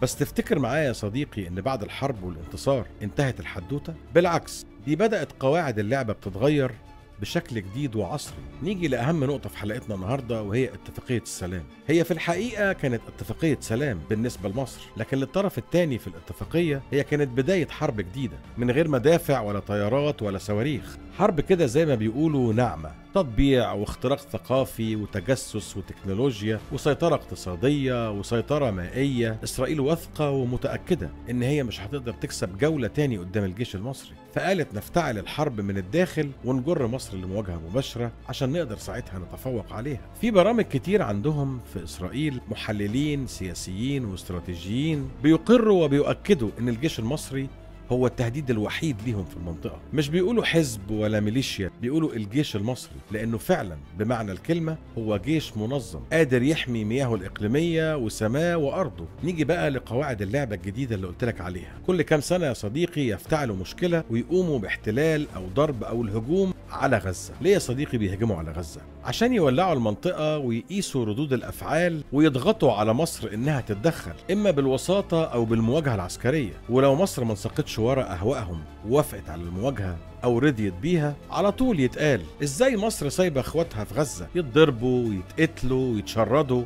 بس تفتكر معايا يا صديقي إن بعد الحرب والانتصار انتهت الحدوتة؟ بالعكس، دي بدأت قواعد اللعبة بتتغير بشكل جديد وعصري. نيجي لأهم نقطة في حلقتنا النهاردة، وهي اتفاقية السلام. هي في الحقيقة كانت اتفاقية سلام بالنسبة لمصر، لكن للطرف الثاني في الاتفاقية هي كانت بداية حرب جديدة من غير مدافع ولا طيارات ولا صواريخ. حرب كده زي ما بيقولوا ناعمة، تطبيع واختراق ثقافي وتجسس وتكنولوجيا وسيطرة اقتصادية وسيطرة مائية. إسرائيل واثقة ومتأكدة إن هي مش هتقدر تكسب جولة تاني قدام الجيش المصري، فقالت نفتعل الحرب من الداخل ونجر مصر لمواجهة مباشرة عشان نقدر ساعتها نتفوق عليها. في برامج كتير عندهم في إسرائيل، محللين سياسيين واستراتيجيين بيقروا وبيؤكدوا إن الجيش المصري هو التهديد الوحيد ليهم في المنطقة. مش بيقولوا حزب ولا ميليشيا، بيقولوا الجيش المصري، لأنه فعلا بمعنى الكلمة هو جيش منظم قادر يحمي مياهه الإقليمية وسماه وأرضه. نيجي بقى لقواعد اللعبة الجديدة اللي قلتلك عليها. كل كام سنة يا صديقي يفتعلوا مشكلة ويقوموا باحتلال أو ضرب أو الهجوم على غزة. ليه يا صديقي بيهجموا على غزة؟ عشان يولعوا المنطقة ويقيسوا ردود الأفعال ويضغطوا على مصر إنها تتدخل، إما بالوساطة أو بالمواجهة العسكرية. ولو مصر ما انساقتش ورا أهوائهم ووافقت على المواجهة أو رضيت بيها، على طول يتقال إزاي مصر سايبة إخواتها في غزة يتضربوا ويتقتلوا ويتشردوا.